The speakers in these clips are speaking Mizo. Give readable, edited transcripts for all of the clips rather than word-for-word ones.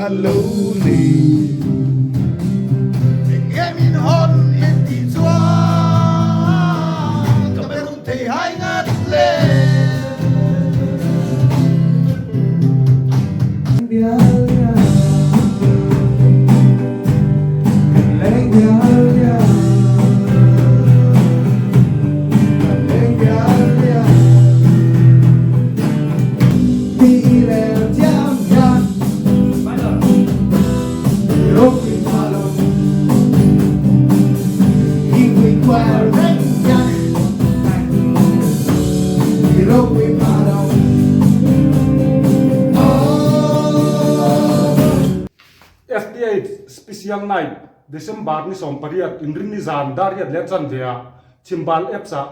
a lo ni. Eng nge min hawn min tih chuan ka be run thei hai ngat le. FTH Special Night, December ni 18 inrinni zan dar riat leh chanve ah Chhimbal Apps ah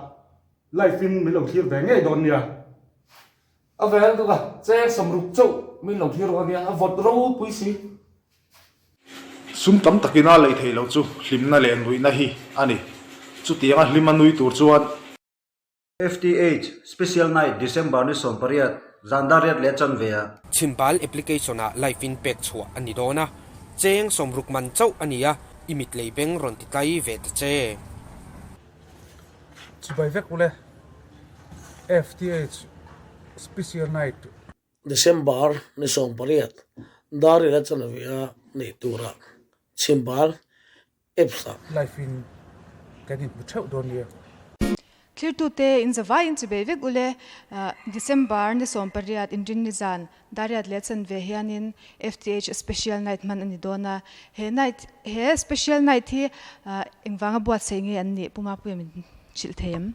live in min lo thlir ve ngei dawn nia. A vel deuh a, cheng sawmruk chauh min lo thlir rawh ania, a vawt ropui si. Sum tam takin a leih theih loh chu hlimna leh nuihna hi a ni. Chutianga hlim a nui tur chuan. FTH, Special Night, December ni 18, zan dar riat leh chanve ah. Chhimbal application ah live in pek chhuah a ni dawn a, cheng 60 man chauh a ni a, i mit lei beng rawn ti tlai ve ta che. Chibai vek ule FTH Special Night. December ni 18, dar ila chanve neih tura Chhimbal Apps ah. Live in kan inhmu theuh dawn nia. Thlirtute in zavaiin chibei vek ule December ni 18 inrinni zan Dariat leh chanve hianin FTH Special Night hman a ni dawn a, he night he Special Night hi engvanga buatsaih nge an nih Pu Mapuia min hrilh thei em?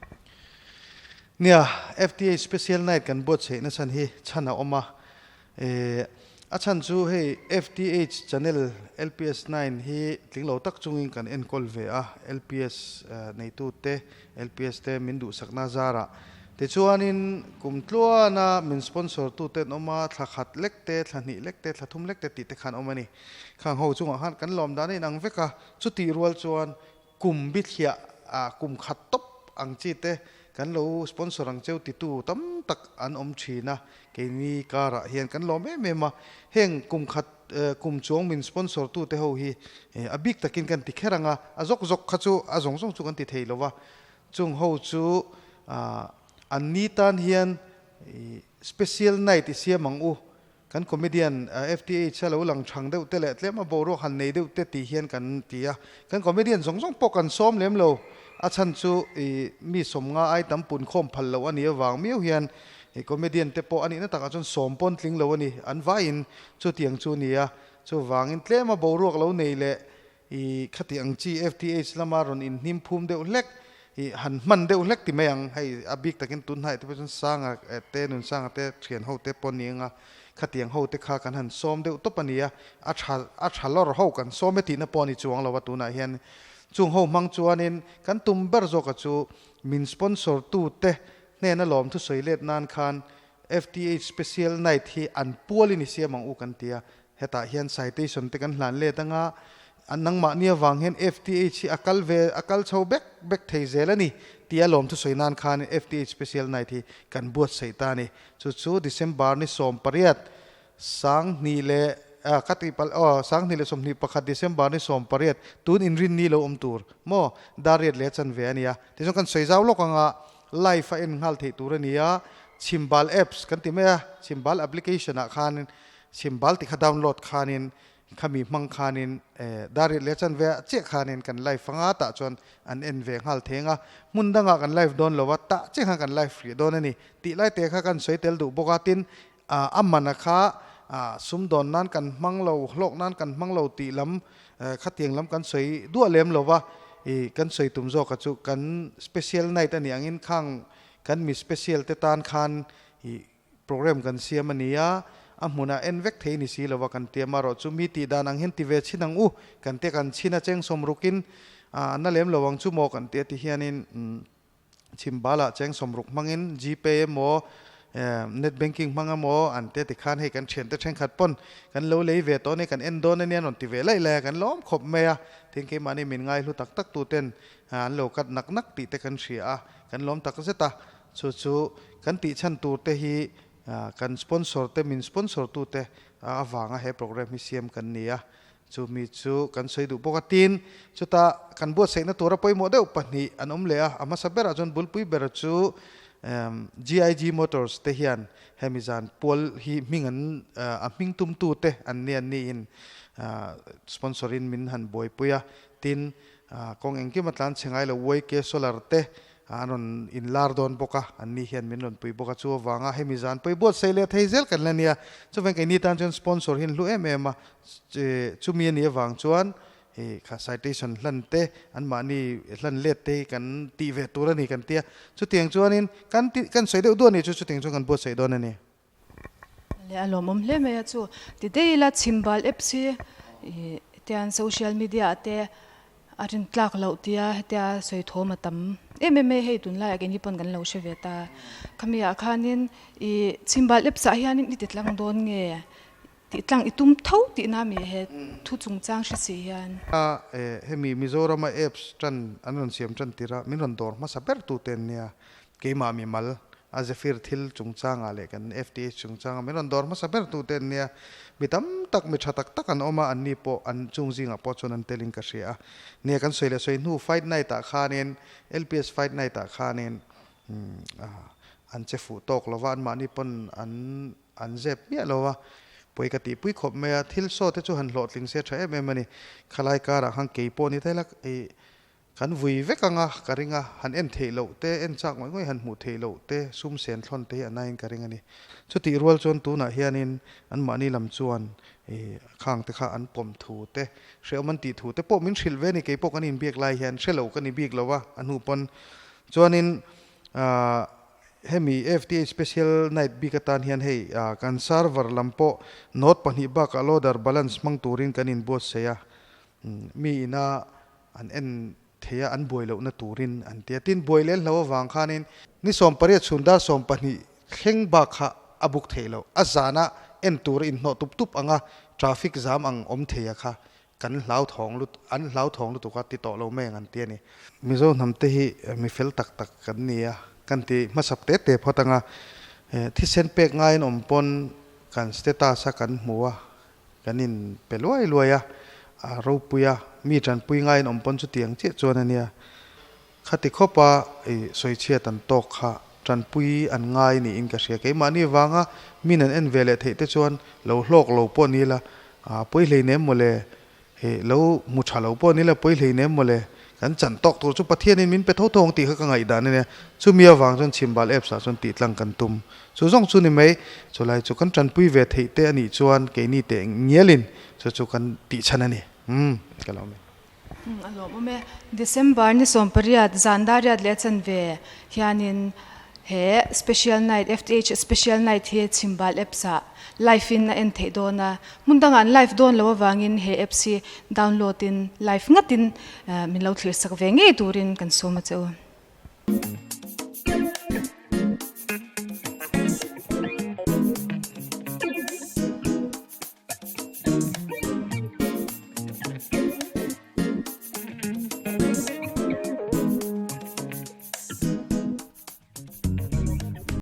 Nia, FTH Special Night kan buatsaih na chhan hi chhan a awm a, a chhan chu hei FTH channel LPS nine hi tling lo tak chungin kan enkawl ve a, LPS neitute LPS te min duhsakna zarah tichuanin kum tluana min sponsor tute an awm a, thla khat lek te, thla hnih lek te, thla thum lek te tih te khan awm a ni. Khang ho chungah khan kan lawm dan a inang vek a, chutih rual chuan kum bithliah ah kum khat tawp ang chi te kan lo sponsor ang cheu titu tam tak an awm thin a, keini karah hian kan lawm em em a, heng kum khat Kum chuang min sponsor tu te ho hi a bik takin kan ti kher ang a, a zawk zawk kha chu a zawng zawng chu kan ti thei lo va, chung ho chu an ni tan hian special night i siam ang u, kan comedian FTH a lo lang thang deuh te leh tlem a boruak han nei deuh te tih hian kan ti a, kan comedian zawng zawng pawh kan sawm lem lo, a chhan chu mi sawmnga ai tam pun khawm phal loh a nih avang miau hian He comedian te pawh a nihna takah chuan sawm pawn tling lo a ni, an vaiin chutiang chu a ni a, chuvangin tlema boruak lo nei leh i khati ang chi FTH lama rawn inhnim phum deuh hlek i han hman deuh hlek ti mai ang, hei a bik takin tun hnaih te pawh chuan Sanga te nun Sanga te thian ho te pawh ni anga khatiang ho te kha kan han sawm deuh tawp a ni a, a tha a tha lawr ho kan sawm e tihna pawh a ni chuang lo a tunah hian chung ho hmang chuanin kan tum ber zawka chu min sponsor tu te Hnena lawm thusawi let nan khan FTH Special Night hi an pualin i siam ang u kan ti a, hetah hian citation te kan hlan let anga an nangmahni avang hian FTH hi a kal ve a kal chho bek bek thei zel a ni tia lawm thusawi nan khan FTH Special Night hi kan buatsaih ta a ni. Chu chu December ni 18 Sanghnih leh ah ka tih palh aw 2021 December ni 18 tun inrinni lo awm tur maw dar riat leh chanve a nia tichuan kan sawi zau lawk anga live a en nghal theih tur a ni a Chhimbal apps kan ti mai a Chhimbal application ah khanin Chhimbal tih kha download khanin khami hmang khanin dar riat leh chanve ah chiah khanin kan live anga tah chuan an en ve nghal theng a hmun dangah kan live dawn lo a tah chiah khan kan live rih dawn a ni tih lai te kha kan sawi tel duh bawk a tin A man a kha sumdawn nan kan hmang lo, hlawk nan kan hmang lo tih lam khatiang lam kan sawi duah lem lo va, i kan sawi tum zawk a chu kan special night a nih angin khang kan mi special te tan khan i program kan siam a ni a, a hmunah en vek thei ni si lo va kan ti a, marawh chu mi tih dan ang hian ti ve chhin ang u, kan te kan chhin a cheng sawm rukin a na lem lo ang chu maw kan ti a ti hianin. Chhimbala cheng sawmruk hmangin Gpay emaw net banking hmang emaw an te tikhan hei kan thiante thenkhat pawn kan lo lei ve tawh a ni kan en dawn a nia an rawn ti ve laih lai a kan lawm khawp mai a tin keimahni min ngaihlu tak tak tu ten an lo cut nak nak tih te kan hria a kan lawm tak zet a chu chu kan tih chhan tur te hi. Kan sponsor te min sponsor tute avanga he program hi siam kan ni a, chumi chu kan sawi duh bawk a. Tin, chuta kan buatsaihna tura pawimawh deuh pahnih an awm leh a, a hmasa berah chuan bulpui ber chu GIG Motors te hian hemi zan pual hi hming an a hming tumtu te an ni an niin sponsor in min han buaipui a. Tin, kawng engkim a tlan chhe ngai lo YK Solar te An rawn inlar dawn bawk a, anni hian min rawn pui bawk a, chu avanga hemi zan pawih buatsaih leh thei zel kan la nia. Chuvang keini tan chuan sponsor hi an hlu em em a, chumi a nih avang chuan hei kha citation hlan te, anmahni hlan let te hi kan tih ve tur a ni kan ti a. Chutiang chuanin kan ti kan sawi deuh duah a nih chu chutiang chuan kan buatsaih dawn a ni. Leh a lawmawm hle mai a chu. Ti daih ila chhimbal apps hi ih tian social media ah te a rin tlak loh tia hetia sawi thawm a tam em em mai hei tunlaiah keini pawn kan lo hre ve ta. Khami ah khanin ih chhimbal apps ah hianin i ti tlang dawn nge tih tlang i tum tho tihna mi he thu chungchang hre si hian. A hemi Mizorama apps tan an rawn siam tan tir a min rawn dawr hmasa ber tu te an nia Keimah mimal a Zephyr thil chungchangah leh kan FTH chungchangah min rawn dawr hmasa ber tute an nia. Mi tam tak, mi tha tak tak an awm a, anni pawh an chung zingah pawh chuan an telin ka hria a. Nia kan sawi leh sawi hnu Fight Night ah khanin, LPS Fight Night ah khanin an che fuh tawk lo va, anmahni pawn an an zep miah lo a, pawi ka tihpui khawp mai a, thil saw te chu han hlawhtling se tha em em a ni. Khalai karah khan kei pawh ni thei la, ih Kan vui vek anga ka ring a, han en theih loh te, en chak ngawih ngawih han hmuh theih loh te, sum sen thlawn te hi a naiin ka ring a ni. Chutih rual chuan tunah hianin anmahni lam chuan khang te kha an pawm thu te, hrehawm an tih thu te pawh min hrilh ve a ni. Kei pawh kan inbiak lai hian hre lo ka ni bik lo a, a hnu pawn chuanin hemi FTA Special Night bik atan hian hei kan server lam pawh note pahnih bakah loader balance hmang turin kan inbuatsaih a, mi ina An en thei a, an buai lohna turin an ti a. Tin, buai leh hlo avang khanin ni 18 chhun dar 20 thleng bak kha a buk theih loh. A zana en tura inhnawh tup tup anga traffic zam ang awm thei a kha kan hlauthawng lut an hlauthawng lutuk a ti tawh lo mai ang an ti a ni. Mizo hnam te hi mi fel tak tak kan ni a, kan ti hmasap te te phawt anga thisen pek ngaiin awm pawn kan status a kan hmu a, Kan in pe luai luai a, a ropui a, mi tanpui ngaiin awm pawn chutiang chiah chuan a nia. Khati khawpa i sawichhiat an tawk kha tanpui an ngai niin ka hria. Keimahni vanga min an en ve leh theih te chuan lo hlawk lo pawh ni la, a pawi hlei nem mawle, he lo hmu tha lo pawh ni la pawi hlei nem mawle, kan chan tawk tur chu Pathianin min pe tho tho ang tih kha ka ngaihdan a nia. Chumi avang chuan chhimbal apps ah chuan tih tlang kan tum. Chu zawng chu ni mai, chulai chu kan tanpui ve theih te a nih chuan keini teh ngialin chu chu kan tih chhan a ni. Umm, ka lo awm e. Umm, a lawmawm e. December ni 18 zan dariat leh chanve hianin he special night, FTH special night hi Chhimbal apps ah live in a en theih dawn a. Hmun dangah an live dawn lo avangin he apps hi download in live ngatin min lo thlir sak ve ngei turin kan sawm a che u.